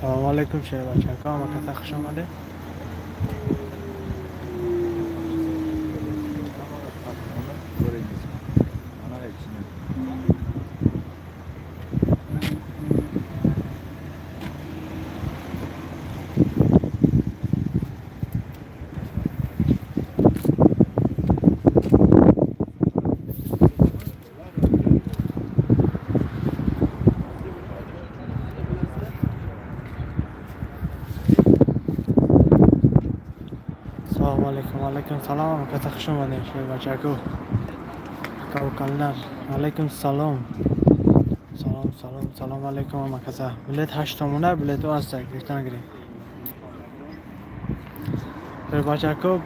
Салому алейкум, шербачако, ҳама каса хуш омадед. Салому алейкум, алейкум салом, ҳама каса хуш омадед, шербачако. Ака укалар, алейкум салом. Салом, салом, салом алейкум ҳама каса. Билет 8 сомона, билетҳо ҳаста, гирифтан гирем. Шербачако,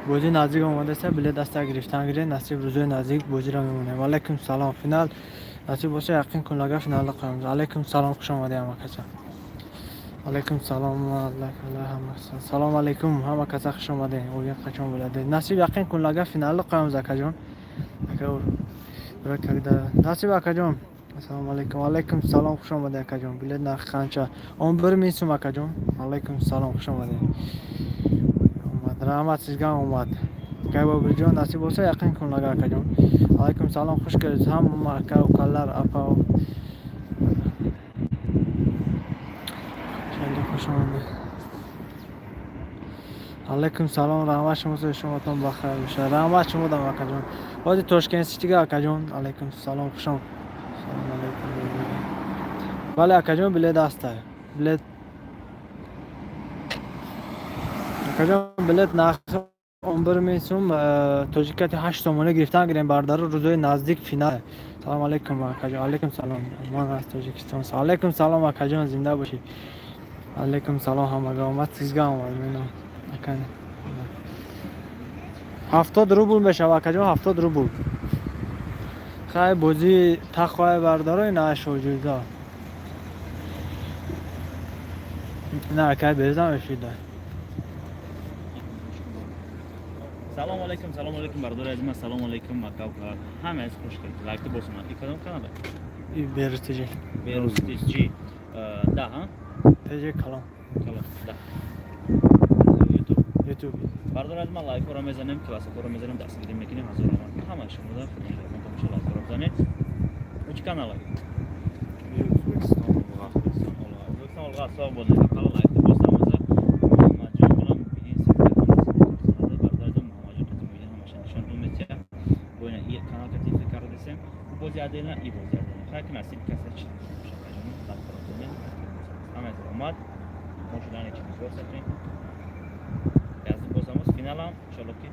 бозӣ наздик омадаста, билет аста, гирифтан гирем, насиб рӯзои наздик бозиро мемонем. Алейкум салом. Финал насиб боша, яқин кунлага финалда қоямиз. Алейкум салом, хуш омадед ҳама каса. Алейкум салом, ҳама каса. Салом алейкум, ҳама каса хуш омадед. Оя қачон bo'ladi? Насиб яқин кунлага финалда қоямиз, акаҷон. Ака, когда насиб, акаҷон. Ассалому алейкум. Алейкум салом, хуш омадед, акаҷон. Билет нархи қанча? 11 миң сум, акаҷон. Алейкум салом, хуш омадед. Омад. Раҳмат, сизга омад. Акай Бобирҷон, насиб болса, яқин кунлага, акаҷон. Алейкум салом, хуш келибсиз ҳама ака укалар, апа. Хеле хуш омадед. Алейкум салом, раҳмат шумо, шумотон бахайр бошад. Раҳмат шумодам, акаҷон. Ҳозир Тошкент Ситига, акаҷон. Алейкум салом, хуш омад. Салом алейкум. Бале, акаҷон, билет аста. Билет, акаҷон, билет нархи 11 миң сум, тоҷикати 8 сомонӣ, гирифтан гирем, бародаро, рӯзои наздик финал. Салом алейкум, акаҷон. Алейкум салом. Ман аз Тоҷикистон. Алейкум салом, акаҷон, зинда бошӣ. Алейкум салом, ҳамага омад, сизга омад. Мино. Ака. 70 рубл мешава, акаҷон, 70 рубл. Хай, бозии тақваи бародаро, ина шоҷӯза. На, акай безам эфида. Салом алейкум, салом алейкум, бародари азиз, салом алейкум, ака ва ҳама аз хуш келибсиз. Лайкни босман. И кадом канал? И Берус ТЖ. Берус ТЖ. Да, ҳа? ТЖ калон. Калон, да. YouTube. YouTube. Бародари азиз, ман лайкҳоро мезанем, классҳоро мезанем, дастгирӣ мекунем, ҳазор раҳмат. Ҳамаи шумо да худо тамошо лайкҳоро бизанед. Учи канал? O'zbekiston. O'zbekiston, olg'a. O'zbekiston olg'a, sog' bo'ling. Aqalli laykni bosamiz. Muhammadjon bilan bugun sizga бародари азиз, Муҳаммадҷон қати муин ҳамаша нишон метиҳам. Бо ина и канал кати карда десем, у бози отдельно, и бози отдельно. Хай ки насиб каса чи шакаҷон лайкҳоро бизанед. Ҳамаи омад. Мо шудани 44 сатин. Язди бозамоз финалам, иншалло ки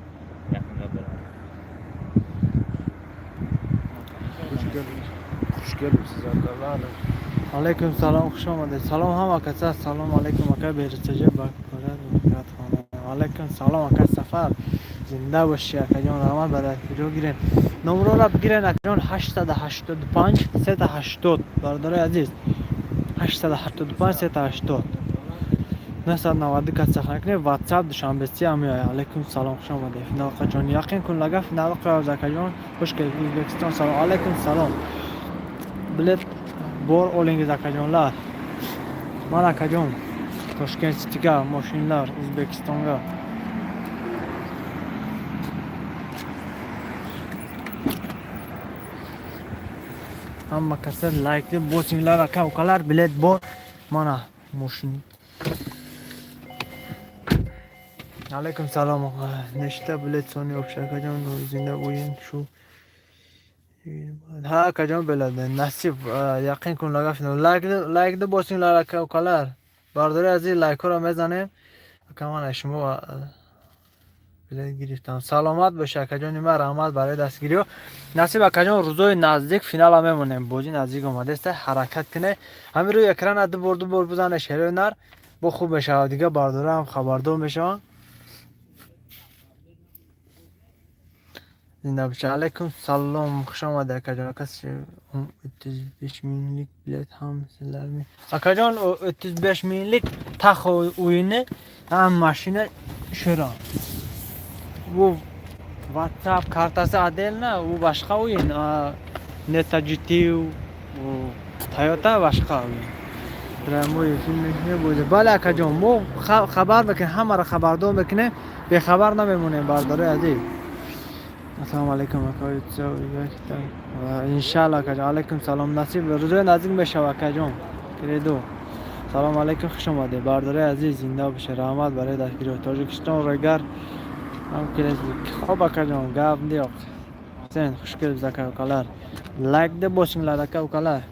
яқинда bo'ladi. Xush kelibsiz. Xush kelibsiz, akalar. Алейкум салом, хуш омадед. Салом ҳама каса, салом алейкум, ака Берус ТЖ барад. Алейкум салом, ака Сафар. Зинда бошӣ, акаҷон, раҳмат барои видео гирен. Номерора бигирен, акаҷон, 885 380, бародарои азиз. 885 380 990 кас сахна кунед, WhatsApp Душанбеси ҳам меояд. Алейкум салом, хуш омадед. Финал қачон? Яқин кунлага финал қояз, акаҷон. Хуш келиб, O'zbekiston салом. Алейкум салом. Билет bor, olingiz, akajonlar. Mana, akajon, Toshkent Cityga moshinlar, O'zbekistonga. Hamma kasa laykni bosinglar, aka ukalar, bilet bor. Mana moshin. Alaykum salom. Nechta bilet soni o'xshar, akajon, zinda o'yin shu. Ha, akajon, bo'ladi. Nasib yaqin kunlarga final. Laykni bosinglar, aka ukalar. Бародари азиз, лайкҳоро мезанем. Ака, мана шумо билет гирифтам. Саломат боша, акаҷони ман, раҳмат барои дастгириҳо. Насиб, акаҷон, рӯзои наздик финала мемонем. Бозӣ наздик омадааст, ҳаракат кунед. Ҳамин рӯи экрана ду бор, ду бор бизане, шерои нар бо хуб мешавад. Дигар бародарам хабардор мешаванд. Зинда бошед. Алейкум салом. Хуш омадед, акаҷон. Ака, 35 minglik bilet ham sizlarmi? Akajon, o 35 minglik Tahoe o'yini, ham mashina Shiron. Bu WhatsApp kartasi отдельно, u boshqa o'yin. Neta GT, u Toyota boshqa o'yin. Прямой эфир мекунем бозӣ. Бале, акаҷон, мо хабар мекунем, ҳамаро хабардор мекунем, бехабар намемонем, бародарои азиз. Ассалому алайкум, акаи. Иншалло, акаҷон. Алайкум салом. Насиб, рӯзои наздик мешава, акаҷон. Кредо. Салом алайкум, хуш омадед, бародарои азиз, зинда бошед. Раҳмат барои дастгирӣ. Тоҷикистон ройгар ҳам келед. Хоб, акаҷон, гап неёқ. Сен хуш келибsiz, aka, ukalar. Лайк deb bosinglar, aka, ukalar.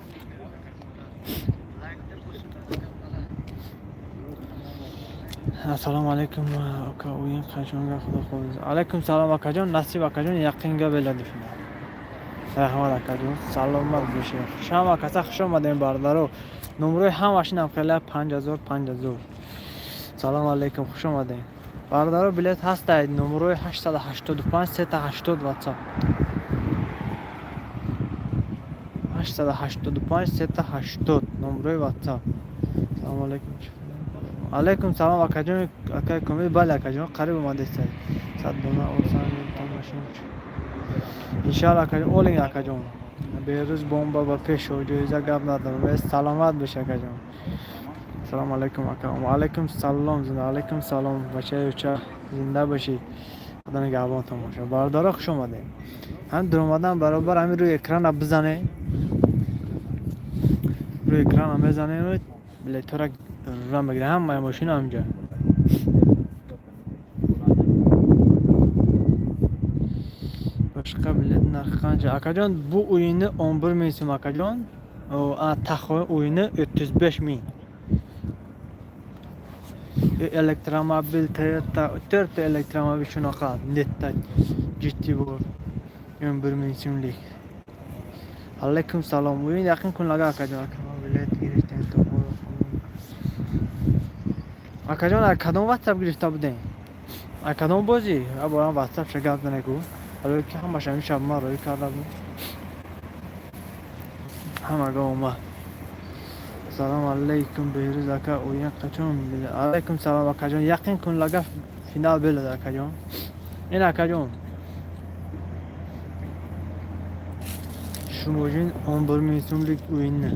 Assalomu alaykum, aka, o'yin qachonga, xudo xohlasa? Alaykum salom, akajon. Nasib, akajon, yaqinga bo'ladi final. Rahmat, akajon, salomat bo'ling. Hamma kasa хуш омадем, бародаро. Номрои ҳамашинам хела 5000, 5000. Салом алайкум, хуш омадем. Бародаро, билет ҳастад, номрои 885 380 WhatsApp. 885 380 номрои WhatsApp. Салом алайкум. Алайкум салом, акаҷон, акай Комил. Бале, акаҷон, қариб омадестай. 100 дона осан тамошин. Иншалло, акаҷон, олинг, акаҷон. Берӯз бомба ба пеш, ҷоиза гап надорам. Саломат бош, акаҷон. Салом алайкум, ака. Алайкум салом, зинда. Алайкум салом, бачаи уча, зинда бошӣ. Худо нигаҳбонтон бошад. Бародаро, хуш омадем. Ҳам дуромадан баробар ҳамин рӯи экрана бизанем. Рӯи экрана мезанем, билетҳоро ра мегирем, ҳамаи мошина ҳаминҷа. Башқа билет нархи қанча? Акаҷон, бу o'yinni 11 ming so'm, akajon. Taxo o'yini 35 ming. Elektromobil Toyota, to'rtta elektromobil shunaqa Netta GT bor. 11 ming so'mlik. Alaykum salom. O'yin yaqin kunlarga, akajon. Bilet гирифтем. Акаҷон, аз кадом WhatsApp гирифта будем? Аз кадом бозӣ? Борам WhatsApp ша гап занеку. Ҳало ки ҳамаш ҳамин шаб ман роӣ карда будем. Ҳамага омад. Салом алайкум, Беҳрӯз ака, o'yin qachon? Alaykum salom, akajon. Yaqin kunlarga final bo'ladi, akajon. Ин, akajon. Shu moshin 11 ming so'mlik o'yinni.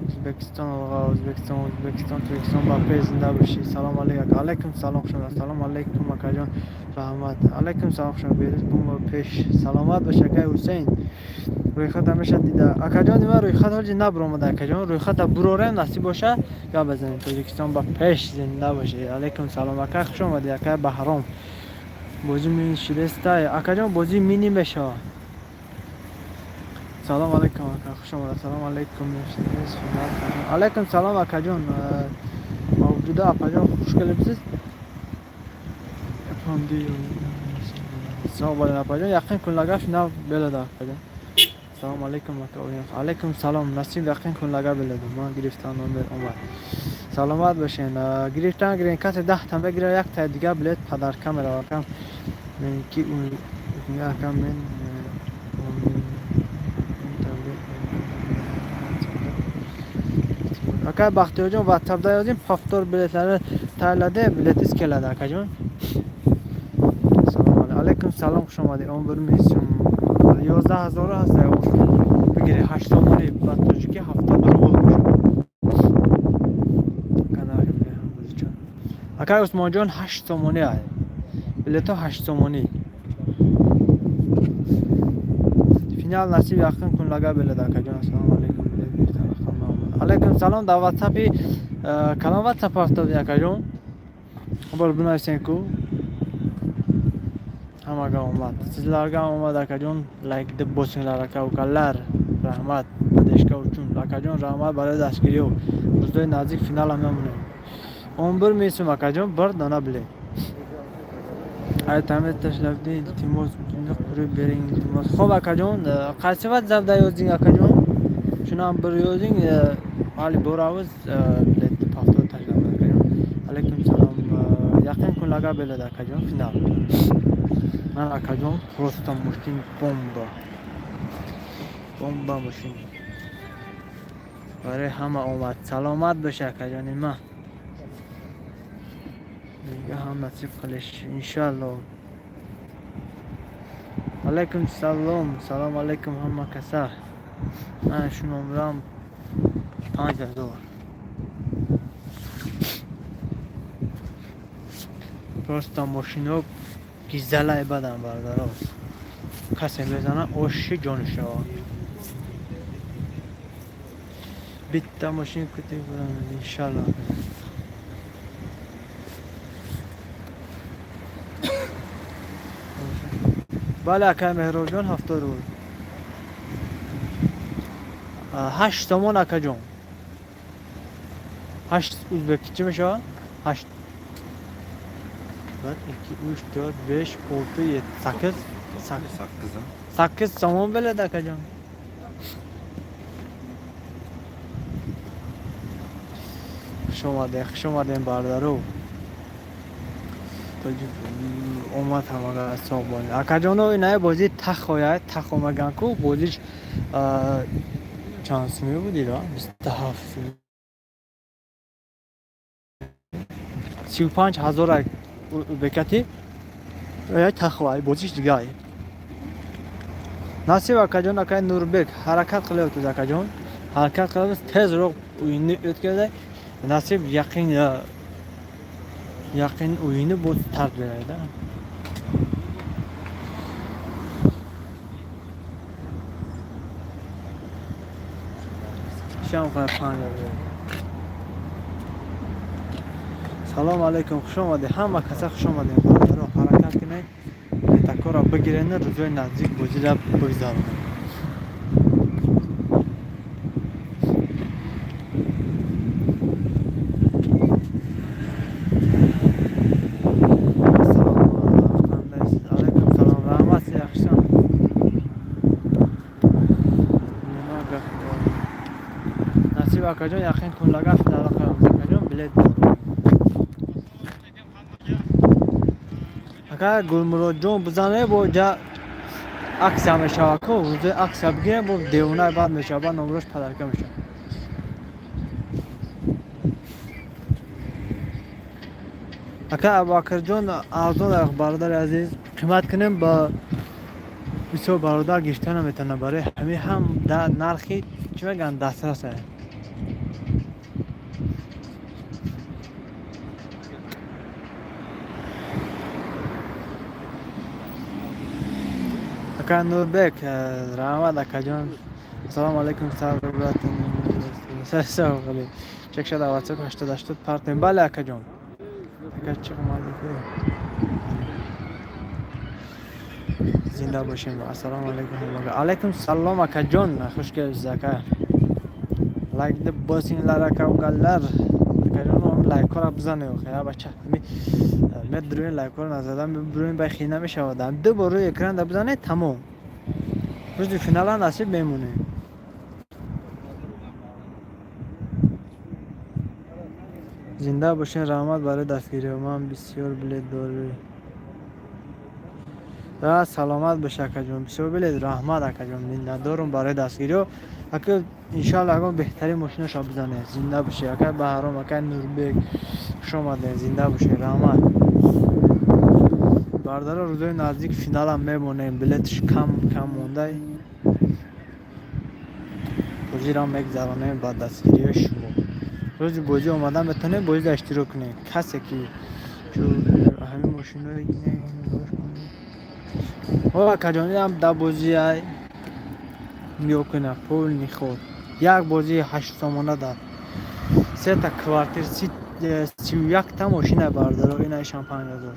O'zbekiston olg'a, O'zbekiston, O'zbekiston, Tojikiston ba pеш, зинда бошӣ. Салом алейкум, ака. Алайкум салом, хуш омадед. Салом алайкум, акаҷон. Раҳмат. Алайкум салом, хуш омадед. Берӯз бомба пеш. Саломат бош, акай Ҳусейн. Рӯйхат ҳамеша дида. Акаҷон, нима рӯйхат ҳоҷи набуромада, акаҷон. Рӯйхата бурорем, насиб боша, гап бизанем. Тоҷикистон ба пеш, зинда бошӣ. Алайкум салом, ака, хуш омадед, акай Баҳром. Бозӣ мини шидестай. Акаҷон, бозӣ мини мешавад. Салом алайкум, ака, хуш омадед. Салом алайкум. Алайкум салом, акаҷон. Мавҷуда апаҷон, хуш келибсиз. Салом алайкум, апаҷон. Yaqin kunlarga final bo'ladi, akajon. Салом алайкум, ака. Алайкум салом. Насиб, yaqin kunlarga bo'ladi. Ман гирифтан номер омад. Саломат бошед. Гирифтан гирен, касе 10 та мегира, як та дигар билет подарка меравад. Акам, мен ки акам мен. Ака Бахтиёрҷон, WhatsAppда yozing, повтор biletlarni tayyorladi, biletingiz keladi, akajon. Assalomu alaykum, salom, xush omading. 11 ming so'm. 11 ҳазор ҳаст. Бигири 8 сомонӣ, ба тоҷикӣ 70 рубл бошад. Акай Усмонҷон, 8 сомонӣ ай. Билетҳо 8 сомонӣ. Финал насиб яқин кунлага белад, акаҷон. Ассалому алайкум. Билет гирифтан. Алайкум салом. Дар WhatsApp калон WhatsApp рафта будем, акаҷон. Бор бинависен ку. Ҳамага омад. Sizlarga ham omad, akajon. Лайк deb bosinglar, aka, ukalar. Rahmat поддержка uchun. Akajon, rahmat барои дастгирӣ. Рӯзои наздик финалам мемонем. 11 ming so'm, akajon, bir dona bilet. Ay ta'mir tashlabdi, iltimos, buni qurib bering, iltimos. Xo'p, akajon, qaysi WhatsAppda yozding, akajon? Shuni ham bir yozing, hali boramiz, biletni повтор tashlaymiz, akajon. Alaykum salom. Yaqin kunlarga bo'ladi, akajon, final. Mana, akajon, просто мошин бомба. Бомба мошин. Барои ҳама омад. Саломат бош, акаҷони ман. Дига ҳам насиб қилиш, иншалло. Алайкум салом. Салом алайкум ҳама каса. Ман шу номрам 5000. Просто мошино гизалай бадан, бародаро. Касе мезана, оши ҷони шава. Bitta мошин кутib bo'lamiz, inshaalloh. Бале, акай Меҳробҷон, 70 рубл. 8 сомон, акаҷон. Ҳашт узбеки чӣ мешавад? Ҳашт. Bir, ikki, uch, to'rt, besh, olti, yetti, sakkiz. Sakkiz. Sakkiz. 8 somon bo'ladi, akajon. Хуш омадем, хуш омадем, бародару. Тоҷик омад, ҳамага соғ бонед. Акаҷоно, инаи бозии тахоя, тахо мегӯянд ку, бозиш чанд сумӣ буд ира? 27 сумӣ. 35 ҳазор бекати тахоай, бозиш дигай. Насиб, акаҷон, акай Нурбек, ҳаракат qilyapmiz, акаҷон. Ҳаракат qilamiz, tezroq o'yinni o'tkazay. Nasib, yaqin yaqin o'yinni bu start beradi. Sham 5 rubl. Салом алейкум, хуш омадед. Ҳама каса хуш омадед. Бародаро, ҳаракат кунед. Бетакоро бигиред, рӯзои наздик бозиро бигзаронед. Алейкум салом, раҳмат, yaxshisan? Nima gap bor? Насиб, акаҷон, yaqin kunlarga finalga qo'yamiz, акаҷон, билет bor. Ака Гулмуродҷон, бизане, бо ҷа аксия мешава ку, рӯзои аксия бигирем, бо девонаи бад мешава, баъд номрош подарка мешава. Ака Абубакрҷон, арзон, бародари азиз, қимат кунем, ба бисёр бародар гирифта наметавонад, барои ҳамин ҳам нархи чӣ мегӯянд, дастрас. Ака Нурбек, раҳмат, акаҷон. Ассалому алайкум, чек шуда, ватсап 80 80 партем. Бале, акаҷон. Ака, чӣ зинда бошем. Ассалому алайкум. Алайкум салом, акаҷон, хуш келибсиз, ака. Лайкni bosinglar, aka ukalar. Акаҷон, лайкҳоро бизанед, я бача. Медурӯен, лайкҳоро назадан бибурӯен, бай хина мешавад. Ду бор рӯи экранда бизанед, тамом. Рӯзи финала насиб мемонем. Зинда бошен, раҳмат барои дастгирӣ. Ман бисёр билет дорӣ. Саломат бош, акаҷон, бисёр билет, раҳмат, акаҷон, миннатдорум барои дастгириҳо. Ака, иншоалло, ягон беҳтарин мошинаша бизанед. Зинда бошед, акай Баҳром, акай Нурбек, хуш омадед, зинда бошед, раҳмат. Бародаро, рӯзои наздик финалам мемонем, билетш кам кам мондай. Бозиро мегзаронем ба дастгириҳои шумо. Рӯзи бозӣ омадан метавонед, бозида иштирок кунед. Касе ки ҳамин мошинои акаҷон, инам да бозиай нигоҳ кунед, полный ход. Як бозии 8 сомона дар сета квартир, 31-та мошина, бародаро, инаишам 5 ҳазор.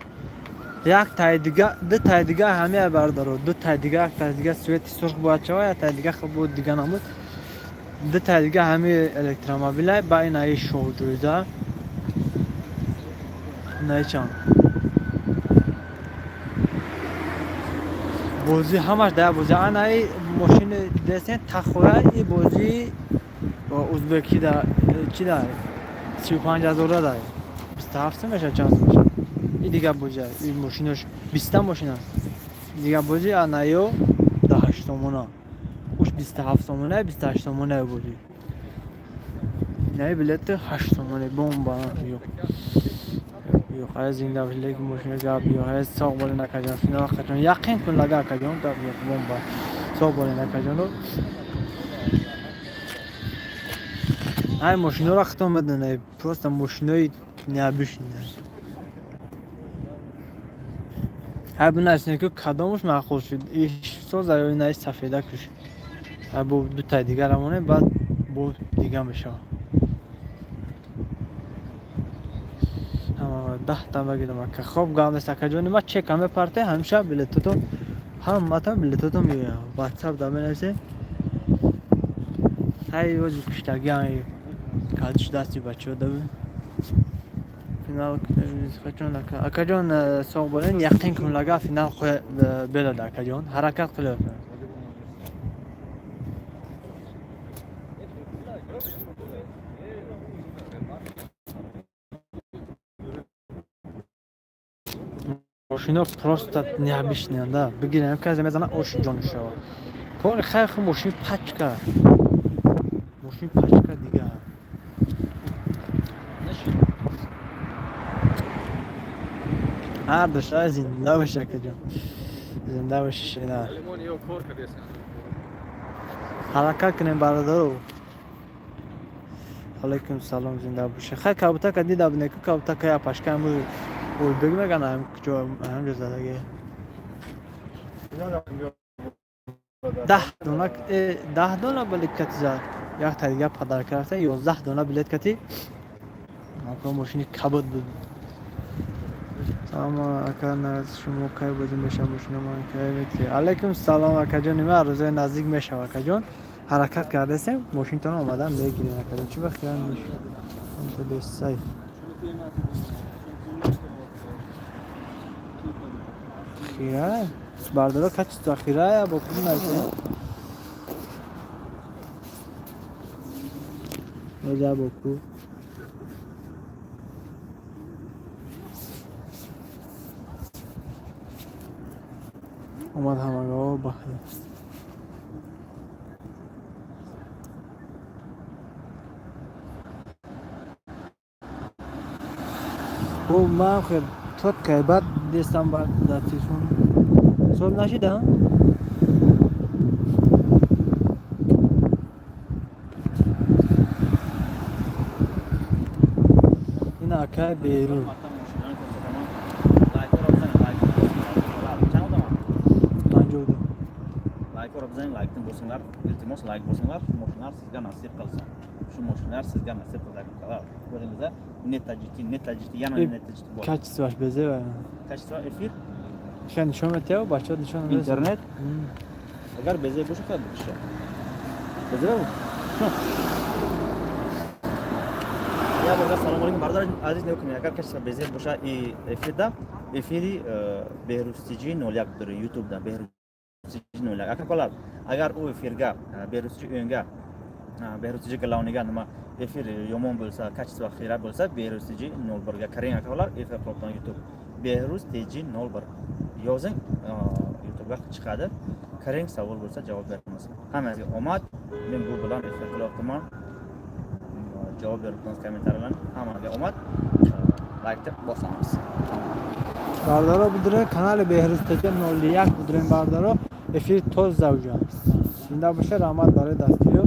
Як таи дига, ду таи дига ҳамеа, бародаро, ду таи дига, як таи дига цвети сурх бояд шава, як таи дига буд, дига намуд. Ду таи дига ҳами электромобилай, ба инаи шоҳҷоиза. Инаи чанд? Бозӣ ҳамаш дар бозӣ. Анаи мошини десен тахоя, и бозии узбекӣ да чи да 35 ҳазора да 27 мешавад, чанд мешавад? И дигар бозӣ, и мошинош 20-та мошин аст. Дигар бозӣ анаё да 8 сомона. Уш 27 сомона, 28 сомона бозӣ. Инаи билети 8 сомона, бомба. Ёқ. Yo'q, ай, зинда бош, лекин мошина гап yo'q. Ай, sog' bo'ling, akajon. Final qachon? Yaqin kunlarda, akajon, gap yo'q, bomba. Sog' bo'ling, akajon. Ай, мошиноро хитон медонед, просто мошинои необычный. Ай, бинасне, ки кадомаш маъқул шуд, иш соза ё инаи сафеда куш. Ай, бо дутаи дигара монем, баъд бо дига мешавад. 10 та багирам, ака. Хоб, гап нест, акаҷони ма, чека мепарте, ҳамеша билетото, ҳамата билетото меоям, ватсап да менависе. Ҳай, ози куштаги калдиш дасти бачаҳо да. Финал қачон, ака? Акаҷон, соғ болен, яқин кунлага финал белада, акаҷон, ҳаракат qilyapman. Мошино просто необычный да, бигирем, казе мезана, ош ҷону шава. Кори хайр, ху мошин пачка, мошин пачка дига. Ҳар душа зинда боша, акаҷон, зинда боши, шина. Ҳаракат кунем, бародаро. Алайкум салом, зинда боши. Хай, кабутака дида будем ку, кабутака я пашка ӯзбек меган, ҳамҷо задаги. 10 дона, 10 дона билет кати зад, якта дига подарка рафта, 11 дона билет кати мошини кабуд буд. Салом, ака, шумо кай бозӣ мешава? Мошина ман кай мети? Алайкум салом, акаҷон, нима рӯзои наздик мешава, акаҷон, ҳаракат кардасем, мошинтон омадан мегирем, акаҷон. Чӣ вақт бесай хира, бардоро, качество хирая, бо куд нависем оҷа бо ку. Омад ҳамаго, бахайр. Ман хел то баъд дестам дар телефон соб нашида. Ин акай берун. 52. Лайкро бизанед, лайкni bosinglar, iltimos, layk bosinglar. Shu mashinalar sizga nasib qilsin, shu mashinalar sizga nasib qilsin, akalar. Ko'rdingizlar, Neta GT, Neta GT, yana Neta GT bor. Качествоаш безева. Качество эфир. Ша нишон метиҳав, бачаҳо нишон. Интернет агар безеб боша, хеле бикша безеб. Я бор салом алейкум, бародар азиз. Нигоҳ кунед, агар качество безеб боша и эфирда, эфири Беҳрӯз TG 01 дори ютубда, Беҳрӯз TG 01, ака колар, агар u efirga, Беҳрӯз TG o'yinga, Беҳрӯз TG главныйga nima efir yomon bo'lsa, качество xira bo'lsa, Behruz TG 01 ga kiring, akalar. Efir qilyapman YouTube, Behruz TG 01 yozing, YouTubega chiqadi, kiring, savol bo'lsa, javob beramiz. Hammangizga omad. Men bu bilan efir qilyapman, javob berib kommentariyalarni. Hammaga omad, laykni bosamiz. Бардаро, будуре канали Беҳрӯз Тҷ 01, будурем, бардаро, эфир тоза уҷа. Зинда боша, раҳмат барои дастгириё.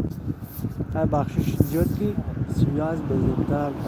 Ҳай, бахшиш зиёд, ки связь безебтар.